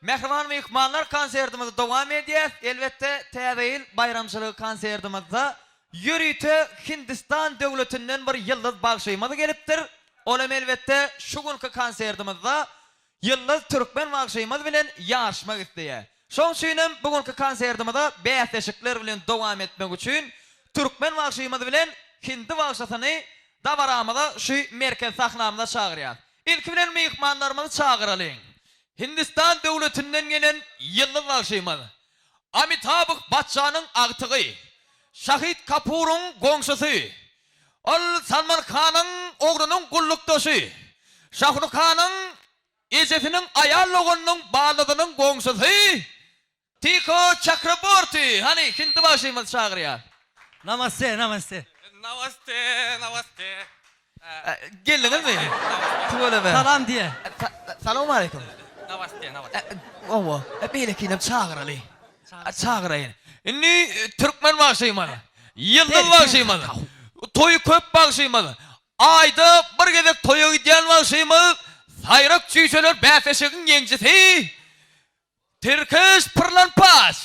Mähriban myhmanlar konsertimizi dowam edýäs. Elbetde Täze ýyl baýramçylygy konsertimizde ýörite Hindistan döwletinden bir ýyldyz bagşymyz gelipdir. Ol hem elbetde şu günki konsertimizde Ýyldyz türkmen bagşymyz bilen ýaryşmak isleýär. Şoň üçin hem bu günki konsertimize bäsleşikler bilen dowam etmek üçin türkmen bagşymyz bilen hindi bagşysyny dabaramyza şu merkezi sahnamyza çagyrýas. Ilki bilen myhmanlarymyzy çagyralyň. Hindistan döwletinden gelen ýyldyz bagşymyz, Amitabh Baççanyň agtygy, Şahid Kapuryň goňşusy, ol Salman Hanyň oglunyň gullukdaşy, Şahrukh Hanyň ejesiniň aýal doganynyň baldyzynyň goňşusy, Tiko Çakraborty, hany, hindi bagşymyzy çagyrýar. Namaste, namaste. Namaste, namaste. Geldiňizmi? Tüweleme. Salam diýe. Salowmaleýkim. Namaste, namaste. Hawa, beýlekinem çagyraly. Çagyraýyn. Indi türkmen bagşymyz, ýyldyz bagşymyz, toýy köp bagşymyz, aýda bir gezek toýa gidýän bagşymyz, saýrak çüýşeler bäsleşigiň ýeňjisi, Tirkeş pyrlanpaç.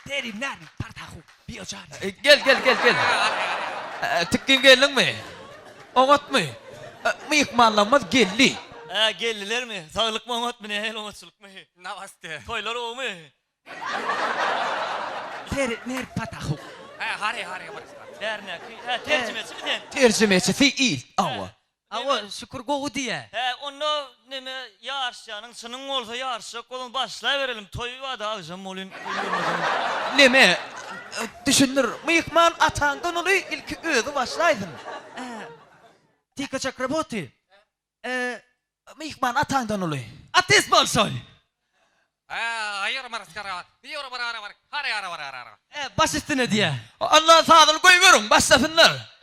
Terim närmi partahu biojar. Gel gel gel gel. Tikgin geldiňmi? Oňatmy? Myhmanlarymyz geldi. Hä geldilermi? Saglykmy oňatmy nähili oňatçylykmy? Namaste. Toýlar gowumy? Terim närmi partahu. Hä hare hare bir. Bärnäki? Hä terjimeçimi sen? Terjimeçisi il. Hawa. Hawa şükür gowy diýä. Hä onda neme ýaryşýanyň çynyň bolsa ýaryşjak bolsaň başlaberelim toý bada agşam bolyn öýlenmeseň. Neme düşündir myhman ataňdan uly ilki özi başlaýsyn. Hä Tika Çakraboti e. Myhman ataňdan uly. Artist bolşoý. Hä aýyr marsgara ýor barara bar hare ara bar ara. Hä baş üstüne diýä. Onda sazyny goýberiň başlasynlar.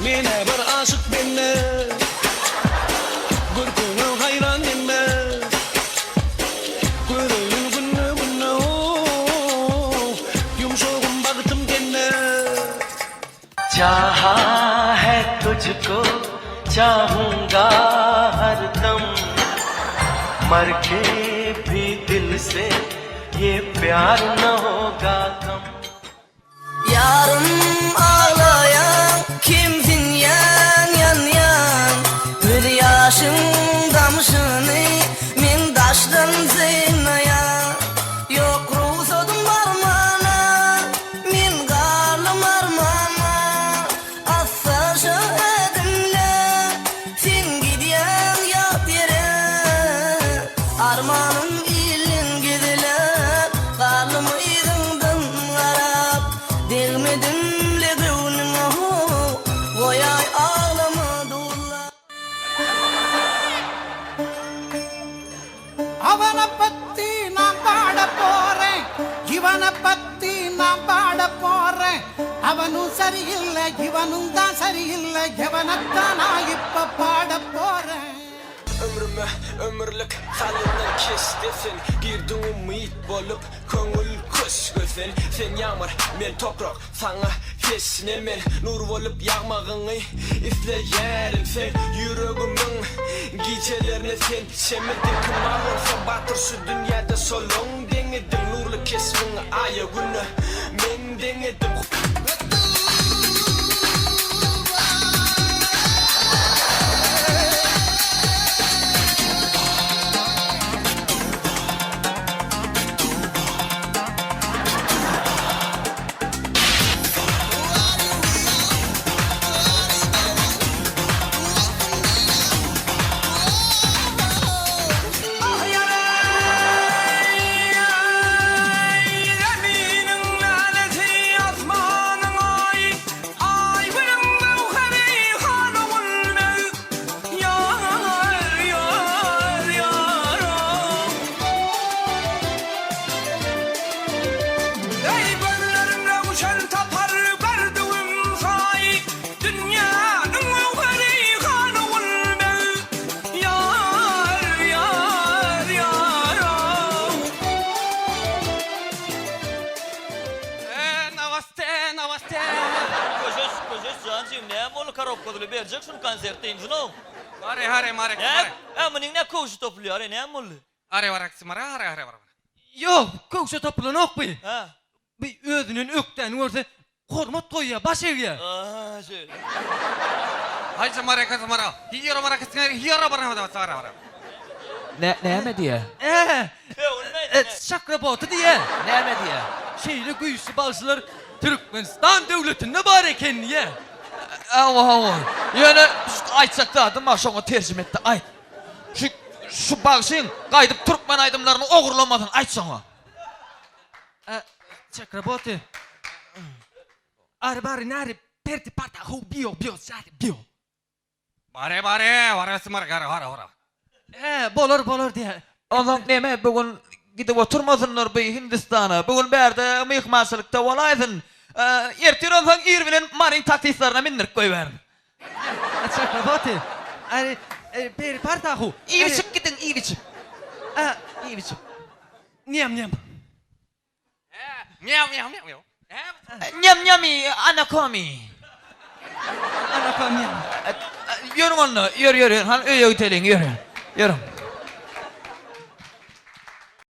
Menä bir aşyk bende Görküňe haýran hemme Göreýin günde-günde oh Ýumşagym bagtym sende. Çaha hai tujhko çahunga har dam Mar ke bhi dil se ye pyar na hoga kam. Ýarym aglaýaň, kemsinýäň, ýanýaň. இவனை பத்தி நான் பாட போறேன் அவனும் சரியில்லை இவனும் தான் சரியில்லை எவனத்தான் நான் இப்ப பாட போறேன் Ömrüme ömürlik salynan keşde sen Girdiň umyt bolup köňül köşge sen Sen ýagmyr, men toprak, saňa teşne men Nur bolup ýagmagyňy isleýärin Sen ýüregimiň gijelerine sen şemidiň Kim bar bolsa batyr şu dünýäde şolaň deňidiň Nurly keşbiňi Aýa Güne men deňedim. Zeminiň lälesi, asmanyň aýy, Aý günüň göwheri, han ogul beg. Ýar, ýar, ýaram. Eý, gözlerim röwşen tapar gördügim saýy, Dünýäniň göwheri, han ogul beg. Ýar, ýar, ýaram. Eee namaste namaste. Köşeş, köşeş janjygym, näme boldy korobkadyly berjek şuny konsertde injinow. Hare hare mare Näme? hare. Ä munyň nä köwşi topulýar, e näme boldy? Hare wara mara hare hare wara. Ýok, köwşe topulanok bu. Hä? Bu özünden ökdäni görse hormat goýýar, baş egýär. Aha, şeýle. Haýsy mara kasy mara. Hiýara mara kasy hiýara mara mara mara. Ne näme diýýär? Ä, Sögünme e, Şakraboty diýýär. Näme diýýär? Şeýle güýçli bagşylar Türkmenistan döwletinde bar eken diýýär. Hawa, hawa. Ýöne şu aýtjak zadym bar, şoňa terjime et-de aýt. Şu şu bagşyň gaýdyp türkmen aýdymlaryny ogurlamasyn, aýt şoňa. Ä, Çakraboty. Ary bary nary perdi parta hu bio bio sary bio. Bare bare wara mara gara hara hara. Ä, bolar bolar diýýär. Onsoň neme bu gün gidip oturmasynlar bu Hindistana. Bu gün bärde myhmançylykda bolaýsyn. Ertir onsoň ir bilen Maryň taksistlerine mindirip goýbärin. Çakraboty. Ary peri parta hu. Iýip-içip gidiň, iýip-içip. Ä, Iýip-içip. Nýam nýam. Miau miau miau miau. Nýam nýami anakomi. Anakomi. Ýörüň onda, ýör ýör ýör. Hany öýe gideliň, ýör. Ýörüň.